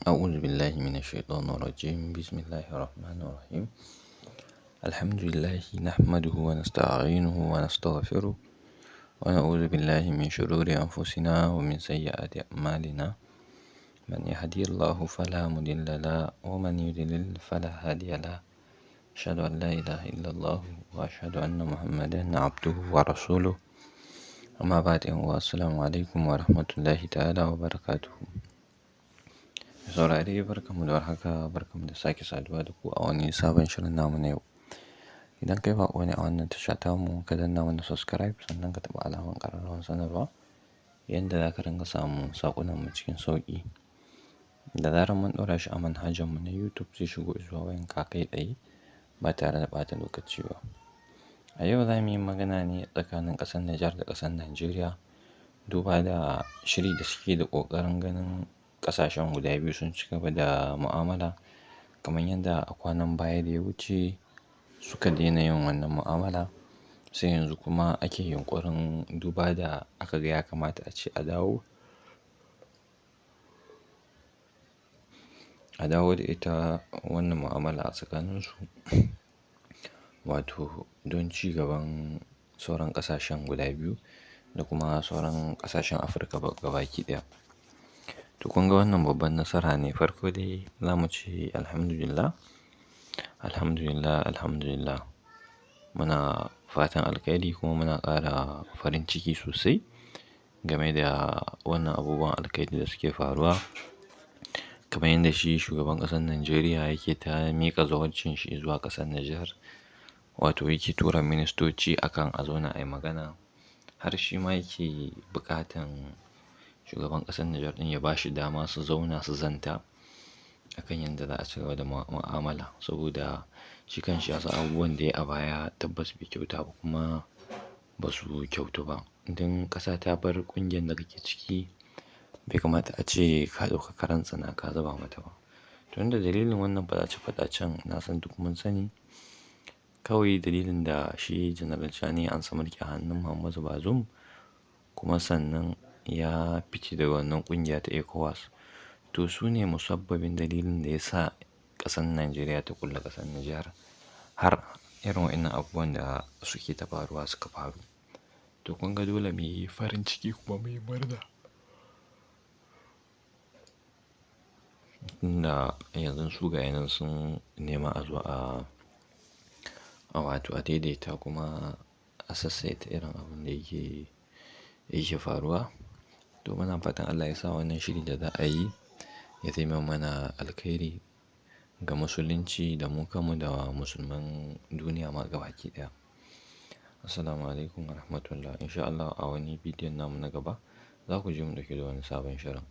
A'udhu billahi minash shaitanir rajim. Bismillahir rahmanir rahim. Alhamdulillahi nahmaduhu wa nasta'inuhu wa nastaghfiruh. Wa na'udhu billahi min shururi anfusina wa min sayyiati a'malina. Man yahdihillahu fala mudilla lahu wa man yudlil fala hadiya lahu. Ashhadu an la ilaha illallah wa ashhadu anna Muhammadan abduhu wa rasuluh. Amma ba'd, yan uwa, assalamu alaikum wa rahmatullahi ta'ala wa barakatuhu. Saurare, barkanmu da warhaka, barkanmu da sake saduwa da ku a wani sabon shirin namu na yau. Idan kai baƙo ne a wannan tasha tamu, ka danna mana subscribe, sannan ka taɓa alamar ƙararrawar sanarwa yanda za ka ringa samun saƙunan mu cikin sauƙi. Da zarar mun ɗora shi a manhajar mu na YouTube, zai shigo zuwa wayanka kai tsaye ba tare da ɓata lokaci ba. A yau za mu yi magana ne tsakanin ƙasar Nijar da ƙasar Najeriya, duba da shiri da suke da ƙoƙarin ganin ƙasashen guda biyu sun ci gaba da mu'amala, kamar yadda a kwanan baya da ya wuce suka daina yin wannan mu'amala, sai yanzu kuma ake yunƙurin, duba da aka ga ya kamata a ce a dawo da ita wannan mu'amala a tsakaninsu, wato don ci gaban sauran ƙasashen guda biyu da kuma sauran ƙasashen Afirka gabaki ɗaya. To, kun ga wannan babban nasara ne. Farko dai za mu ce alhamdulillah, alhamdulillah, alhamdulillah. Muna fatan alkhairi kuma muna ƙara farin ciki sosai game da wannan abubuwan alkhairi da suke faruwa. Kamar yadda shi shugaban ƙasar Najeriya yake ta miƙa zawarcin shi zuwa ƙasar Nijar, wato yake tura ministoci akan a zauna a yi magana, har shi ma yake buƙatan shugaban ƙasar Nijar ɗin ya ba shi dama su zauna su zanta akan yadda za a ci gaba da mu'amala, saboda shi kanshi ya san abubuwan da ya a baya tabbas bai kyauta ba kuma ba su kyautu ba. Idan ƙasa ta bar ƙungiyar da kake ciki, bai kamata a ce ka ɗauka karan tsana ka zuba mata ba. Tun da dalilin wannan faɗace-faɗacen, na san duk mun sani, kawai dalilin da shi General Tchiani ya amsa mulki a hannun Muhammadu Bazoum, kuma sannan ya fice daga wannan ƙungiya ta ECOWAS. To, su ne musabbabin dalilin da ya sa ƙasar Najeriya ta kulle ƙasar Nijar, har irin waɗannan abubuwan da suke ta faruwa suka faru. To, kun ga dole mu yi farin ciki kuma mu yi murna. Tunda yanzu su ga yanan sun nema a zo a wato a daidaita kuma a sassaita irin abun da yake faruwa. To, muna fatan Allah ya sa wannan shiri da za a yi ya zame mana alkhairi ga musulunci da mu kanmu da musulman duniya ma gabaki ɗaya. Assalamu alaikum wa rahmatullah. In sha Allah a wani bidiyon namu na gaba za ku ji mu ɗauke da wani sabon shirin.